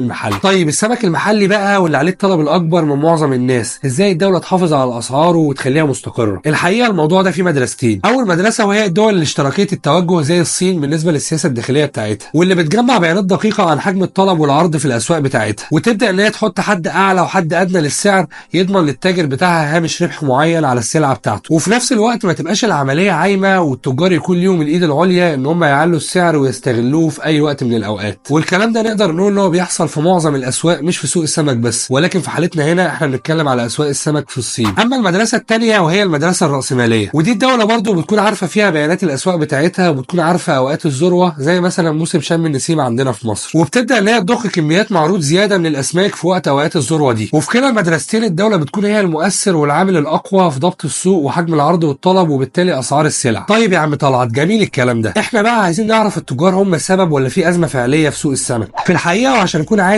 المحلي. طيب السمك المحلي بقى واللي عليه الطلب الاكبر من معظم الناس، ازاي الدولة تحافظ على اسعاره وتخليها مستقره؟ الحقيقة الموضوع ده فيه مدرستين. اول مدرسه وهي الدول الاشتراكية التوجه زي الصين بالنسبة للسياسة الداخلية بتاعتها، واللي بتجمع بيانات دقيقة عن حجم الطلب والعرض في الاسواق بتاعتها، وتبدا ان هي تحط حد اعلى وحد ادنى للسعر يضمن للتاجر بتاعها هامش ربح معين على السلعة بتاعته، وفي نفس الوقت ما تبقاش العملية عايمه والتجار يكون ليهم الايد العليا ان هم يعلوا السعر ويستغلوه في اي وقت من الاوقات. والكلام ده نقدر نقول ان هو بيحصل في معظم الاسواق، مش في سوق السمك بس، ولكن في حالتنا هنا احنا بنتكلم على اسواق السمك في الصين. اما المدرسة الثانية وهي المدرسة الراسمالية، ودي الدولة برضو بتكون عارفه فيها بيانات الاسواق بتاعتها، وبتكون عارفه اوقات الذروة زي مثلا موسم شم النسيم عندنا في مصر، وبتبدا ان هي تضخ كميات معروض زيادة من الاسماك في وقت اوقات الذروة دي. وفي كلا المدرستين الدولة بتكون هي المؤثر والعامل الاقوى في ضبط السوق وحجم العرض والطلب وبالتالي اسعار السلع. طيب يا عم طلعت، جميل الكلام ده، احنا بقى عايزين نعرف التجار هم السبب ولا في ازمة فعليه في سوق السمك؟ في الحقيقة وعشان نكون